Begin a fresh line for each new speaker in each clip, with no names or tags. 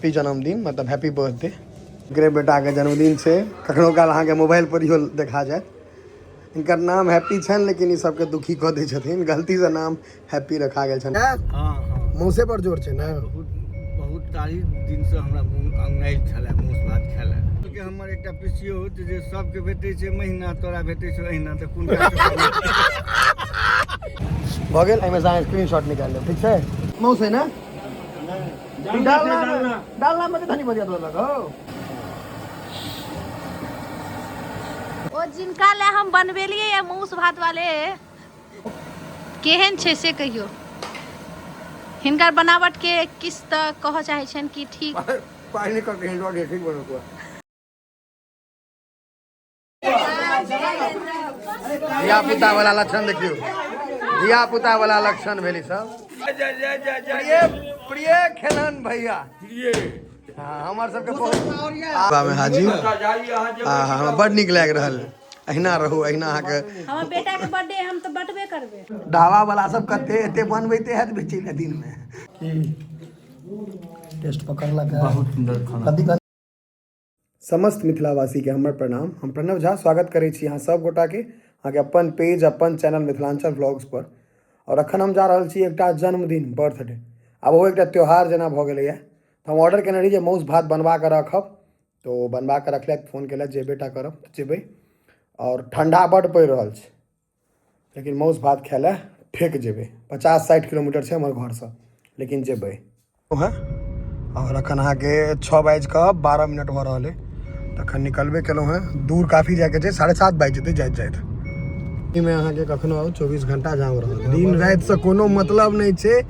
Happy जन्मदिन, मतलब happy birthday. एकरे बेटाके जन्मदिन छै। कखनो काल अहाँके मोबाइल पर इहो देखा जायत। हिनकर नाम हैप्पी छनि, लेकिन ई सबके दुखी कऽ दै छथिन। गलतीसँ नाम हैप्पी रखा गेल छनि।
हँ।
मौसे पर जोर छै ने।
बहुत बहुत तारीफ दिनसँ हमरा मोन औनायल छलै मासु भात खाय लए के। हमर एकटा पिसियोत जे सबके भेटै छै महीना, तोरा भेटै छौ अहिना, तऽ कोन काज?
भऽ गेल। एहिमे से अहाँ स्क्रीन शॉट निकालि लेब, ठीक छै? मौस है ने? डालना डालना में धनी बजिया देलक हौ।
ओ जिनका ले हम बनबेलियै ये मौस भात वाले, केहन छै से कहियो। हिनकर बनावट के किस तऽ कहऽ चाहै छनि कि ठीक?
पानि कऽ के हिंडो ठीक बनल। धिया पुता वाला लक्षण देखियौ, धिया पुता वाला लक्षण भेल ई सब। प्रिय प्रिय खेलन भैया, हाँ, हमर सबके बहुत में हाजिर। हाँ, हमरा बड नीक लागि रहल। अहिना रहू, अहिना अहाँके।
हमर बेटा के बर्थडे, हम तऽ बटबे करबै।
ढाबा वाला सब कते एते बनबैते हैत बेचै लए दिन मे। की टेस्ट पकड़लक?
बहुत सुन्दर खाना।
कथी? समस्त मिथिलावासीके हमर प्रणाम। हम प्रणव झा स्वागत करै छी अहाँ सब गोटाके अहाँके अपन पेज, अपन चैनल मिथिलाञ्चल व्लॉग्स पर। आओर अखन हम जा रहल छी एकटा जन्मदिन, बर्थडे। आब ओहो एकटा त्योहार जेना भऽ गेलैए। तऽ हम ऑर्डर केने रही जे मौस भात बनवा कऽ रखब, तऽ ओ बनवा कऽ रखलथि। फोन केलथि, जेबे टा करब तऽ जेबै। आओर ठण्डा बड्ड पड़ि रहल छै, लेकिन मौस भात खाय लए ठेक जेबै। 50-60 किलोमीटर छै हमर घरसँ, लेकिन जेबै। हँ, आओर एखन अहाँके 6 बाजि कऽ 12 मिनट भऽ रहल अइ। तखन निकलबे केलहुँ हेँ। दूर काफी जाइके छै, 7:30 बाजि जेतै जाइत जाइत। एहिमे अहाँके कखनो आउ, 24 घंटा जाम रहत। दिन रातिसँ कोनो मतलब नहि छै।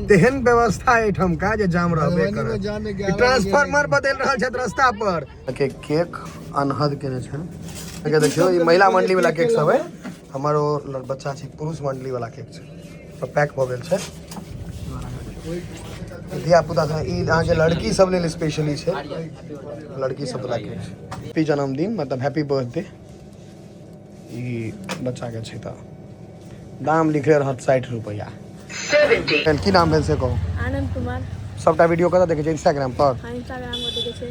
तेहन व्यवस्था एहिठामका जे जाम रहबे करत। ई ट्रांसफार्मर बदलि रहल छथि रस्ता पर। के केक अनहद केने छनि। अहाँके देखियौ, ई महिला मंडली वाला केक सब है। हमर ओ बच्चा छै, पुरुष मंडली वाला केक छै, सब पैक भऽ गेल छै। धिया पुता सब, ई अहाँके लड़की सब लेल स्पेशली छै, लड़की सब वाला केक छै। हैप्पी जन्मदिन, मतलब हैप्पी बर्थडे। ई बच्चा के छै, तऽ दाम लिखले रहत 60 रुपैआ। की नाम भेल से कहू?
आनंद कुमार।
सबटा वीडियो कतऽ देखै छै? इंस्टाग्राम पर?
हाँ, इंस्टाग्राम पर देखै छै।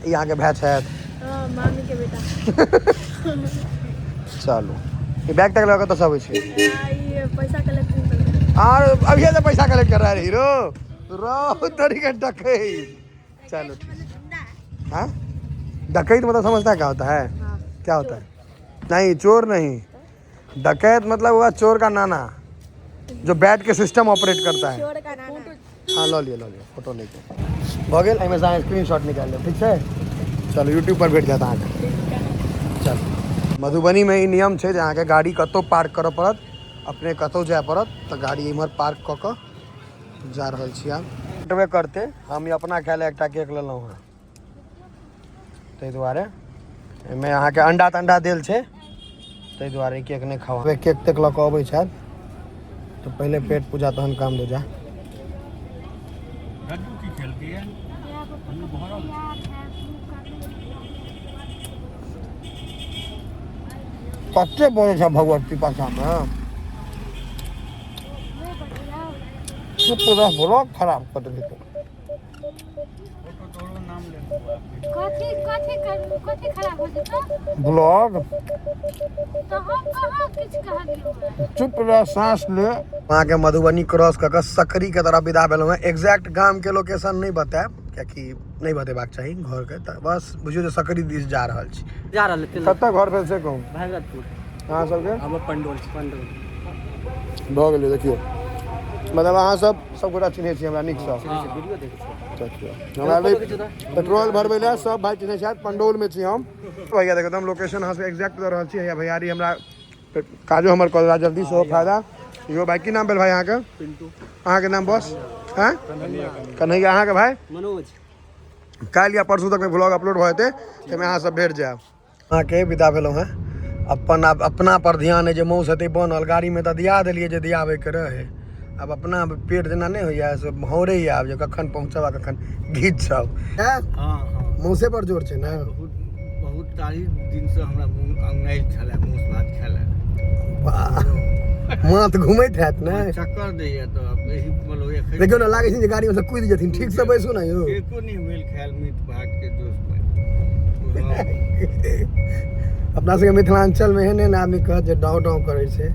ई अहाँके भाय छथि?
हाँ, मामी के बेटा।
चलू, ई बैग तैग लऽ कऽ कतऽसँ अबै छै?
ये पैसा कलेक्शन कर।
आर अभी से पैसा कलेक्ट कर रहा है हीरो रो तरीके डकैत। चलो ठीक। हाँ, डकैत मतलब समझता है क्या होता है? क्या होता है? नहीं, चोर नहीं। डकैत मतलब हुआ चोर का नाना, जो बैठ के सिस्टम ऑपरेट करता है।
चोर का नाना।
हाँ, लऽ लिअ, लऽ लिअ। फोटो लेके भऽ गेल। एहिमे से अहाँ स्क्रीन शॉट निकालि लेब, ठीक छै? चलू, यूट्यूब पर भेट जायत अहाँके। चलू, मधुबनीमे ई नियम छै जे अहाँके गाड़ी कतहु पार्क करऽ पड़त, अपने कतहु जाय पड़त, तऽ गाड़ी इम्हर पार्क कऽ कऽ जा रहल छी। आब भेटबे करतै। हम ई अपना खाय लए एकटा केक लेलहुँ हेँ, ताहि दुआरे एहिमे अहाँके अंडा तंडा देल छै, ताहि दुआरे ई केक नहि खाउ। केक तेक लऽ कऽ अबै छथि तऽ पहिले पेट पूजा, तहन काम दूजा।
लड्डू की खेलकै?
कते बजै छै भगवती पाछामे। पूरा ब्लॉग खराब कऽ देलकै।
कथी कथी कथी खराब हो जेतौ?
ब्लॉग।
तऽ हम कहाँ किछु कहलियौ?
चुप रह, सांस ले। अहाँके मधुबनी क्रॉस कऽ कऽ सकरी के तरफ विदा भेलहुँ हेँ। एग्जैक्ट गाम के लोकेशन नहि बतायब, कियाकि नहि बतेबाक चाही घरके। तऽ बस बुझियौ जे सकरी दिस जा रहल छी।
जा रहल तेल।
कतऽ घर भेल से कहू?
भागलपुर।
अहाँ सबके?
हमर पंडौल छै, पंडौल।
भऽ गेलै। देखियौ, मतलब अहाँ सब सब गोटा चिन्है छी हमरा नीकसँ।
वीडियो देखै छी।
देखियौ, हमरा भी पेट्रोल भरबै लए सब भाई चिन्है छथि। पंडौलमे छी हम। भैया देखियौ, हम लोकेशन अहाँ सबके एग्जैक्ट दऽ रहल छी। हैया भैयारी हमरा काजो हमर कऽ देला जल्दी, सेहो फायदा। इहो भाई, की नाम भेल भाई अहाँके?
पिंटू।
अहाँके नाम बस? हँ, कन्हैया। अहाँके भाई?
मनोज।
काल्हि या परसू तकमे ब्लॉग अपलोड भऽ जेतै, ताहिमे अहाँ सब भेट जायब। अहाँके विदा भेलहुँ हेँ अपन। आब अपना पर ध्यान अइ जे मौस हेतै बनल। गाड़ीमे तऽ दिया देलियै जे दियाबैके रहै। आब अपना पेट जेना नहि होइए से भौरैए आब जे कखन पहुँचब आ कखन घीचब।
हँ हँ।
मौसे पर जोर छै ने।
बहुत बहुत तारीफ दिनसँ हमरा मोन औनायल छलै मासु भात खाय लए।
वाह, माथ घुमैत हैत ने।
चक्कर दैया, तऽ आब एहि बोलैया। देखै
देखियौ ने, लागै छै जे गाड़ी में से कूदि जेथिन। ठीक से बैसू ने यौ।
एको नहि भेल खायल मीट भात के जोश पर।
अपना सबके मिथिलांचल में एहन एहन आदमी कहत जे डाँव डाँव करै छै।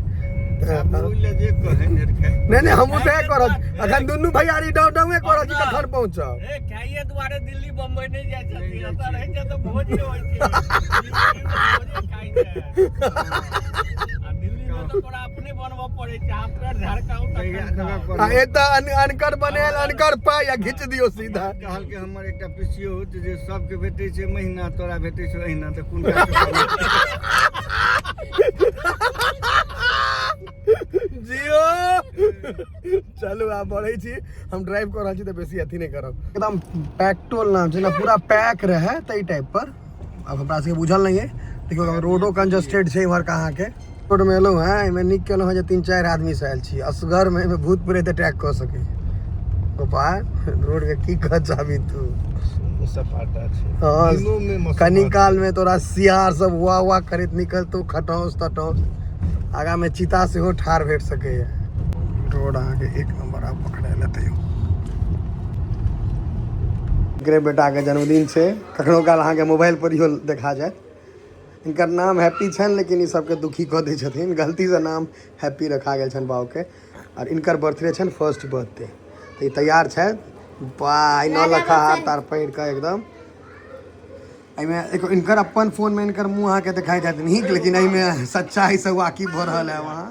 आब ओहि लए जे कहै ने खाय।
नहि नहि, हमहूँ सएह करब। अखन दुनू भैयारी डाँव डाँवे करऽ छी, कखन पहुँचब।
ए, खाइए दुआरे दिल्ली बम्बई नहि जाइ
नहि
छथिन।
जाइ
एतऽ
छियै।
रहै छै तऽ भोज नहि होइ छै। दिल्लीमे भोजे खाइ छै आ दिल्लीमे तऽ तोरा अपने बनबऽ पड़ै छै, हाथ पैर झड़काउ तखन खाउ।
आ एतऽ अनकर बनायल, अनकर पाइ आ घीच दियौ सीधा।
कहलकै हमर एकटा पिसियोत जे सबके भेटै छै महीना, तोरा भेटै छौ अहिना, तऽ कोन काज करबै?
जियो, चलू आब बढ़ै छी। हम ड्राइव कऽ रहल छी तऽ बेसी अथी नहि करब। एकदम पैक्टोल नाम छै ने, पूरा पैक रहै ताहि टाइप पर। आब हमरा सबके बुझल नहि अइ। देखियौ, रोडो कंजस्टेड छै इम्हरका। अहाँके रोडमे एलहुँ हेँ, एहिमे नीक केलहुँ हेँ जे 3-4 आदमीसँ आयल छी। असगरमे एहिमे भूत प्रेत अटैक कऽ सकै। गोपाल, रोडके की कह चाहबी तू?
सपाटा छै।
हँ।
दिनोमे मौसम।
कनी काल में तोरा सियार सब हुआ हुआ करैत निकलतौ, खटौस तटौस। आगा में चीता सेहो ठाढ़ भेट सकैए। रोड अहाँके एक नंबर आब पकड़ायल तैयो। एकरे बेटाके जन्मदिन छै। कखनो काल अहाँके मोबाइल पर इहो देखा जायत। हिनकर नाम हैप्पी छनि, लेकिन ई सबके दुखी कऽ दै छथिन। गलतीसँ नाम हैप्पी रखा गेल छनि बाबूके। आर हिनकर बर्थडे छनि, फर्स्ट बर्थडे, तऽ ई तैयार छथि। बा, ई 9 लखा हार तार पहिर कऽ एकदम। एहिमे एक इनकर अपन फोन में इनकर मुंह अहाँके देखाई जायत नीक, लेकिन एहिमे सच्चाई से वाकिफ भऽ रहल है। वहाँ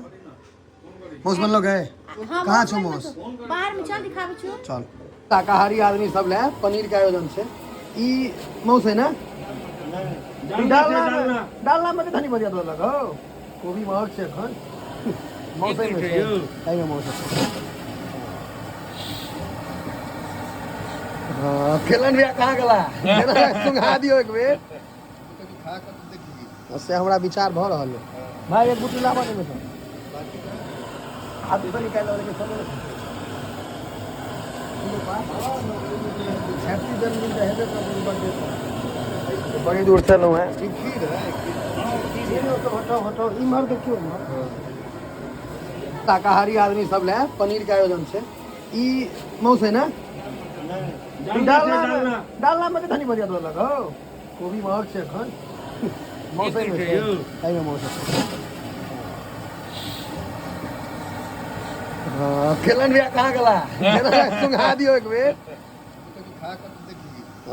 मौस बनलो गए?
हाँ।
कहाँ छौ मौस?
बाहर में, चल दिखाबै छियौ।
चल। शाकाहारी आदमी सब ले पनीर के आयोजन छै। ई मौस है ने? ई डालना में धनी बढ़िया देलक हौ। कोबी महग छै एखन। मौस एहिमे छै, एहिमे मौस छै। हाँ, खेलन भैया कहाँ गेला? सुंघा दियौ एक बेर। से हमरा विचार भऽ रहल है। भाई, एक गुटी लाबऽ एहिमे सँ। हाथ ऊपर निकालि लेबै, लेकिन सब हैप्पी जन्मदिन तऽ हेबे करतै बर्थडे पर। बड़ी दूर से एलहुँ हेँ। हटो हटो, इम्हर देखियौ, इम्हर। शाकाहारी आदमी सब ले पनीर के आयोजन छै। ई मौस है ने? ई डालना में धनी बढ़िया देलक हौ। कोबी महग छै एखन। मौस एहिमे छै, एहिमे मौस छै। हाँ, खेलन भैया कहाँ गेला? सुंघा दियौ एक बेर।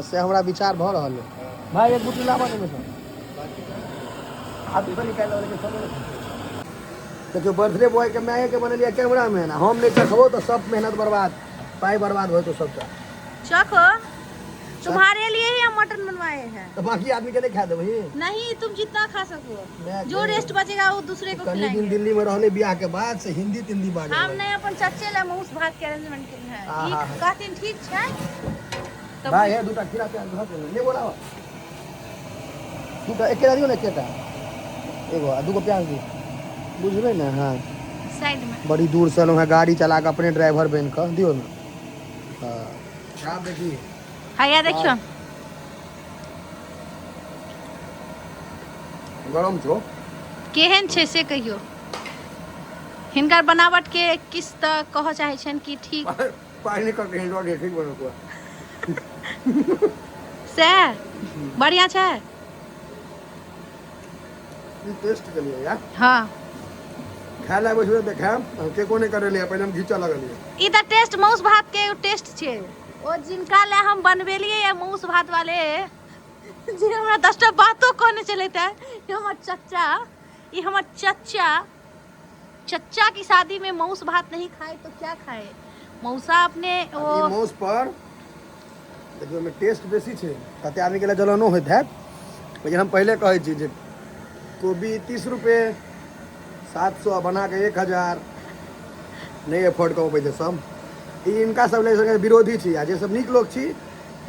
से हमरा विचार भऽ रहल है। भाई, एक गुटी लाबऽ एहिमे सँ। हाथ ऊपर निकालि लेबै, लेकिन सब देखियौ, बर्थडे बॉय के माये के बनेलियै कैमरा मैन। हम नहि चखबो तऽ सब मेहनत बर्बाद, पाइ बर्बाद होतो सबटा।
चखो, तुम्हारे लिए ही हम मटन बनवाए हैं।
तऽ बाकी आदमी के नहि खा देबही?
नहीं, तुम जितना खा सको।
मैं
जो रेस्ट बचेगा वो दूसरे को
कनी दिन
खिलाएंगे।
दिल्ली में रहले बियाह के बाद से हिंदी तिंदी बाजे।
हम नहीं, अपन चच्चे ला मौस भात के अरेंजमेंट केने हैं। ई
आहा।
कहथिन ठीक छै तऽ
भाई है, दूटा खीरा प्याज धऽ देबै। नहि बोलाओ, दूटा एकेटा दियौ ने, एकेटा, एगो आ दूगो प्याज दियौ, बुझबै ने? हाँ।
साइड में।
बड़ी दूर से एलहुँ हेँ गाड़ी चला कऽ, अपने ड्राइवर बनि कऽ। दियौ ने। हाँ, आब देखिए।
हैया देखियौ।
गरम छौ।
केहन छै से कहियौ। हिनकर बनावट के किछ तऽ कहऽ चाहै छनि कि ठीक?
पानि निकल के हिंडो ठीक बनल पूरा।
सएह बढ़िया छै।
ई टेस्ट के लिए यार। खाय ला बैठबै देखायब। हम केको नहि करेलियै, पहिले हम घीचऽ लगलियै।
ई तऽ टेस्ट मौस भात के एगो टेस्ट छै। ओ जिनका ले हम बनबेलियै या मौस भात वाले, जे हमरा 10टा बातो कहने चलैत है, ई हमर चच्चा, ई हमर चच्चा, चच्चा की शादी में मौस भात नहीं खाए तो क्या खाए मौसा अपने।
ई
ओ
मौस पर देखियौ, ओहिमे टेस्ट बेसी छै। कते आदमीके लिए जलनो होइत हैत, लेकिन हम पहिले कहै छी जे कोबी 30 रुपए, 700 बना कऽ 1000 नहि एफोर्ड कऽ पबै छै सब। ई हिनका सब लेल विरोधी छी आ जे सब नीक लोक छी,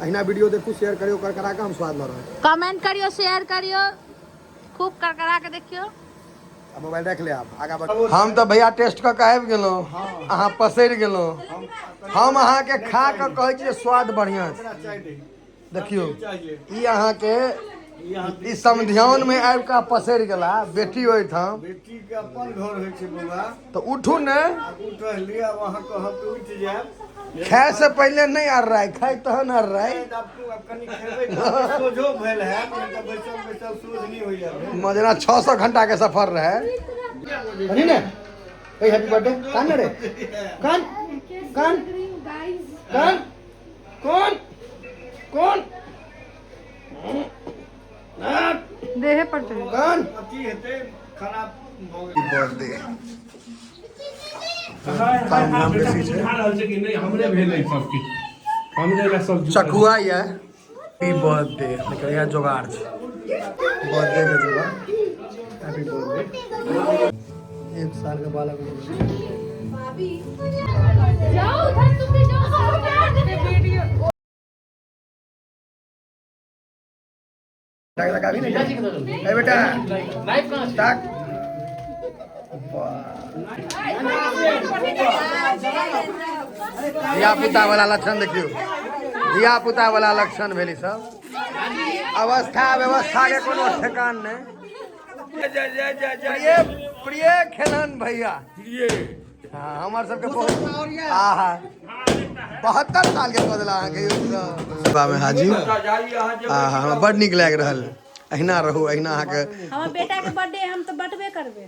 अहिना वीडियो देखू, शेयर करियौ, कर करा कऽ हम स्वाद लऽ रहल छी।
कमेंट करियो, शेयर करियो, खूब करकरा के देखियो।
आ मोबाइल राखि ले, आब आगाँ बढ़। हम तऽ भैया टेस्ट कऽ कऽ आबि गेलहुँ, अहाँ पसरि गेलहुँ। हम अहाँके खा कऽ कहै छी जे स्वाद बढ़िआँ छै। देखियौ, ई अहाँके ई समध्यान में आबि कऽ पसरि गेला बेटी ओहिठाम।
बेटी के अपन घर होइ छै बौआ।
तऽ उठू ने।
आब उठलियै, आब अहाँ कहब तऽ उठि जायब।
खाय से पहिले नहि अर्राइ, खाय तहन अर्राइ।
आब आब कनि खेबै तऽ सोझो भेल हैत, नहि तऽ बैसल बैसल सोझ नहि होइया भेल।
जेना 600 घंटा के सफर रहे। कनी ने ए हैप्पी बर्थडे कान ने रे, कान कान कान कौन कौन
देहे पर चढ़
कान
अथी हेतै, खराब भऽ गेल।
बर्थडे काम धाम बेसी छै।
रहल छै कि नहि, हमरे भेलै सब किछु, हमरे लए सब जुटल।
चकुआ ये हैप्पी बर्थडे, लेकिन इएह जोगाड़ छै बर्थडे के जोगाड़। Happy birthday. 1 साल के बालक हो गेल।
जाओ उधर, तुम भी जाओ। वीडियो
टाक लगाबी ने ए बेटा, टाक। धिया पुता वाला लक्षण देखियौ, धिया पुता वाला लक्षण भेल ई सब। अवस्था व्यवस्था के कोनो ठेकान नहि। प्रिय प्रिय खेलन भैया, हाँ हमर सबके बहुत आहा 72 साल के कऽ देला अहाँके सेवा में हाजिर। आहा हमरा बड नीक लागि रहल, अहिना रहू अहिना अहाँके।
हमर बेटा के बर्थडे हम तऽ बटबे करबै,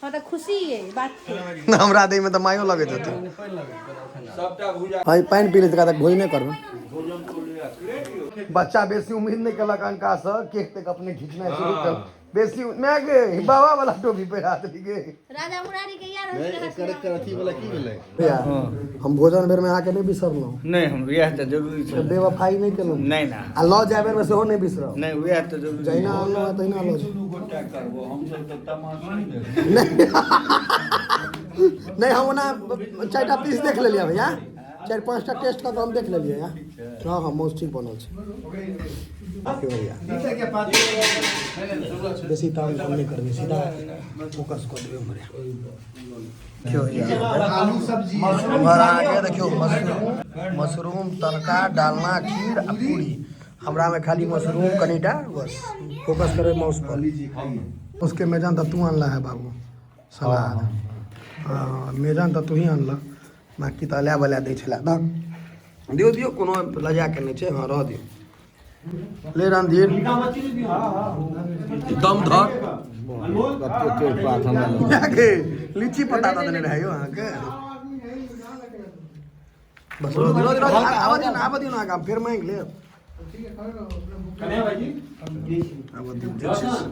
हमरा तऽ खुशी ये बात के।
हमरा दै में तऽ मायो लगैत हेतै। हाँ पानि पी ले तक भोजने करबै। बच्चा बेसी उम्मीद नहि केलक अनका से, केक तेक अपने घिचनाइ शुरू कर बेसी। मैं गे बाबा वाला टोपी पहिरा देली गे।
राजा मुरारी के यार।
भैया हम भोजन बेर में अहाँके नहि बिसरलहुँ।
नहि, हम इएह तऽ जरूरी छै।
बेवफाई नहि केलहुँ।
नहि ना।
आ लऽ जाय बेर में सेहो नहि बिसरब।
नहि, उएह तऽ जरूरी।
जहिना आनलहुँ हँ तहिना लऽ जाउ। नहि हम ओना 4टा पीस देख लेलियै भैया, 4-5टा टेस्ट कऽ कऽ हम देख लेलियै। हँ हँ मौस ठीक बनल छै। भैया बेसी ताम झाम नहि करबै, सीधा फोकस कऽ देबै उम्हरे। उम्हर अहाँके देखियौ मशरूम तड़का डालना खीर आ पूरी। हमरा में खाली मशरूम कनिटा, बस फोकस करबै मौस पर। उसके मेजन तऽ तू अनला है बाबू सलाद। हाँ मेजन तऽ तू ही अनला, बाकी तऽ अला बला दै छलै। दऽ दियौ दियौ, कोनो लजा के नहि छै। हाँ रह दियौ। ले रणधीर दम धर लीची पता दऽ देने रहै यौ अहाँके। बस रह दियौ, रह दियौ, आबऽ दियौ ना, आबऽ दियौ ना आगाँ, फेर माँगि लेब। आबऽ दियौ, जे छै से।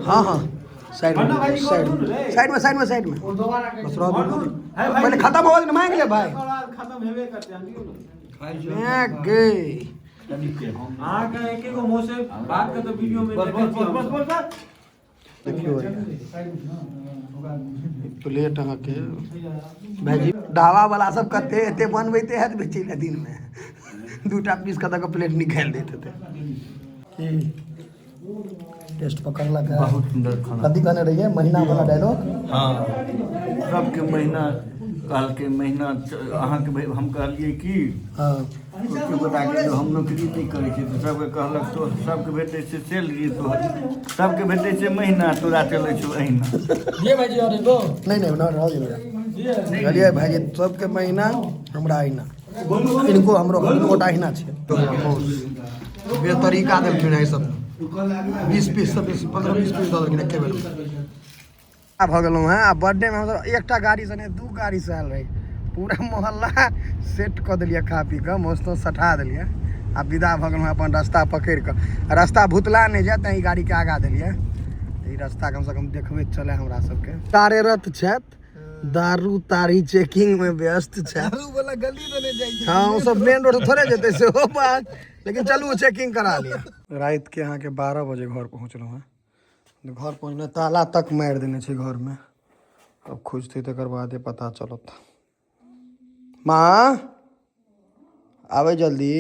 हाँ हाँ साइड में साइड में साइड में साइड में साइड में बस रह दियौ, पहले खत्म हो जाए मांग ले भाई। गे देखियौ प्लेट अहाँके भाईजी। ढाबा वाला सब कते एते बनबैते हैत बेचै लए, दिन में 2टा पीस कतऽ के प्लेट निकालि दैत हेतै। की टेस्ट पकड़लक है?
बहुत सुंदर खाना।
कथी कहने रहियै महीना वाला डायलॉग?
हाँ सबके महीना कहलकै, महीना अहाँके हम कहलियै कि
हाँ
गोटाके जो हम नौकरी नहि करै छियै तऽ सबके कहलक तो सबके भेटै छै सैलरी, तो सबके भेटै छै महीना, तोरा चलै छौ अहिना।
नहीं नहीं ना रह दियौ। कहलियै भाईजी सबके महीना हमरा अहिना, इनको हमरो दुनू गोटा अहिना छै। बेतरीका देलखिन है सब, 20 पीस से बेसी 15-20 पीस दऽ देलखिन एके बेर। भऽ गेलहुँ हेँ आ बर्थडे में हमसब एकटा गाड़ी से नहि 2 गाड़ी से आयल रही। पूरा मोहल्ला सेट कऽ देलियै, खा पी कऽ मौस तौस सठा देलियै आ विदा भऽ गेलहुँ अपन रास्ता पकड़ि कऽ। रास्ता भुतला नहि जाय तैँ ई गाड़ीके आगाँ देलियै। ई रास्ता कमसँ कम देखबैत चलै हमरा सबके। कार्यरत छथि, दारू तारी चेकिंग में व्यस्त छथि। हाँ ओ सब मेन रोड थोड़े जेतै सेहो बात, लेकिन चलू चेकिंग करा लिअ। राति के अहाँके 12 बजे घर पहुँचलहुँ हेँ। घर पहुँचलहुँ ताला तक मारि देने छै घरमे, अब खुजतै तकर बादे पता चलत। माँ आबै जल्दी।